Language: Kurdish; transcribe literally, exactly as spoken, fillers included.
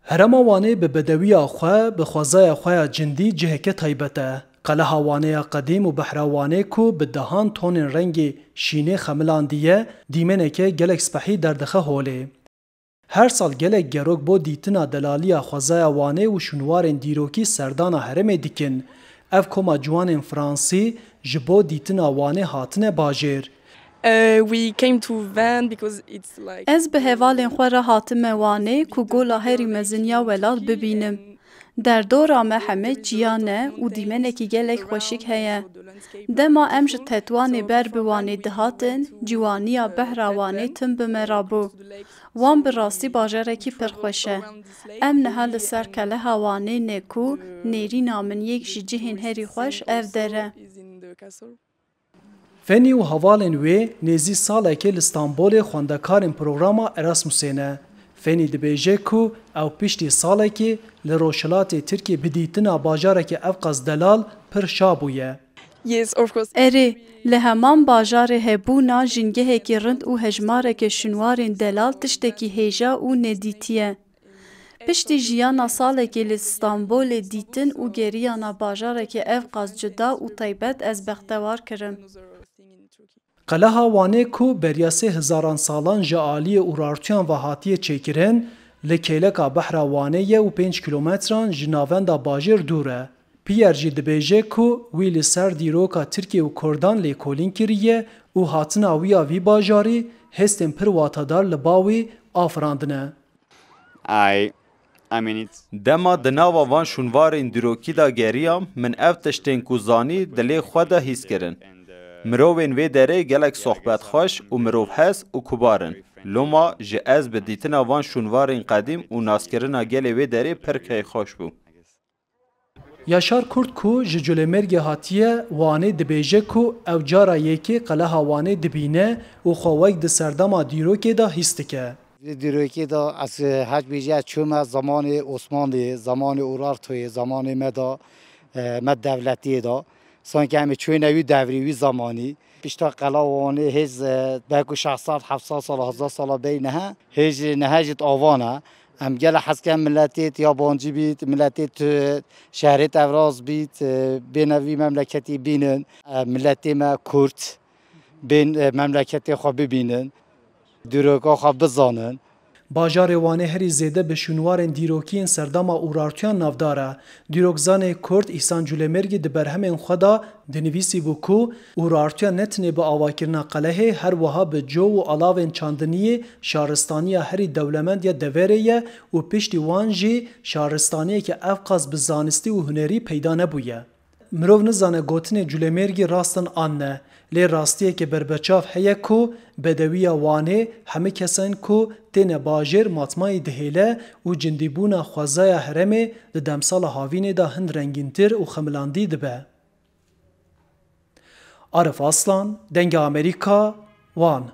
Herêma Wanê bi bedewiya xwe, bi xwezaya xwe ya cindî ciheke taybet e. Qeleha Wanê ya qedîm û behra Wanê ku bi dehan tonên rengê şînê xemilandiye, dîmeneke gelek spehî derdixe holê. Her sal gelek gerok bo dîtina delaliya xwezaya Wanê û şûnwarên dîrokî serdana herêmê dikin. Ev koma ciwanên Fransî ji bo dîtina Wanê hatine bajêr. Uh, we came to Vannes because it's like Ez bi hevalên xwe re hatime Wanê ku gola herî mezin ya welat bibînim. Derdora me heme çiyan e û dîmenekî gelek xweşik heye. Dema em ji Tetwanê ber bi Wanê dihatin, ciwaniya behra Wanê tim bi me re bû. Wan bi rastî bajarekî pir xweş e. Em niha li ser Qeleha Wanê ne ku nêrîna min yek ji cihên herî xweş ev der e. Fenî û hevalên wê nêzî salekê li Stenbolê xwendekarên programa Erasmusê ne. Fenî dibêje ku ew piştî salekê li rojhilatê Tirkiyê bi dîtina bajarekî evqas delal pir şa bûye. Yes, of course. Erê, li heman bajarê hebûna jingehekî rind û hejmareke şûnwarên delal tiştekî hêja û nedîtî ye. Piştî jiyana salekê li Stenbolê dîtin û geriyana bajarekî evqas cuda û taybet ez bextewar kirim. Qeleha Wanê ku beriya sê hezaran salan ji aliyê Urartuyan ve hatiye çêkirin, li kêleka behra Wanê ye û pênc kîlometran ji navenda bajêr dûr e. Pierre jî dibêje ku wî li ser dîroka Tirkiye û Kurdan lêkolîn kiriye û hatina wî ya vî bajarî hêstên pir watedar li ba wî afirandine. I, I mean, it's Dema di nava van şûnvarên dîrokî de geriyam, min ev tiştên ku zanî dilê xwe de hîs kirin. Mirovên vê derê gelek sohbetxweş û mirovhez û kubar in. Loma ji ez bi dîtina van şûnvarên qedîm û naskirina gelê vê derê pir keyfxweş bû. Yaşar Kurt ku ji Culemêrgê hatiye Wanê dibêje ku ew cara yekê Qeleha Wanê dibîne û xwe wek di serdema dîrokê de hîs dike. Di dîrokê de ez, e, hec bêjî ez çûme zemanê Osmanlî, zemanê Urartoyê, zemanê me de, e, me devletiyê de. Sanki em ê çûyne wî devrî, wî zemanî. Pişta Qela Wanê hêz, e, belku şeş sal, heft sal, hezar sala bêyî nehe. Hêj nehe jî di avan e. Em gele hez ken miletê di yabancî bît, miletê di şehrê di evraz bît, e, bêne vî memleketî bînin. E, miletê me Kurd bên, e, memleketê xwe bibînin. Dîroka xwe bizanin. Bajarê Wanê herî zêde bi şûnwarên dîrokî yên serdema Urartuyan navdar e. Dîrokzanê Kurd Îhsan Culemêrgî di berhemên xwe de dinivîsîbû ku Urartuyan ne tenê bi avakirina qelehê, her wiha bi co û alavên çandiniyê şaristaniya herî dewlemend ya deverê ye û piştî wan jî şaristaniyeke evqas bi zanistî û hunerî peyda nebûye. Mirov nizane gotinê Culemêrgî rast in an ne, lê rastiyeke berbeçav heye ku bedewiya Wanê hemî kesên ku têne bajêr matmayî dihêle û cindîbûna xwezaya herêmê di demsala havînê de hin rengîntir û xemilandî dibe. Arif Aslan, Dengê Amerîka, Wan.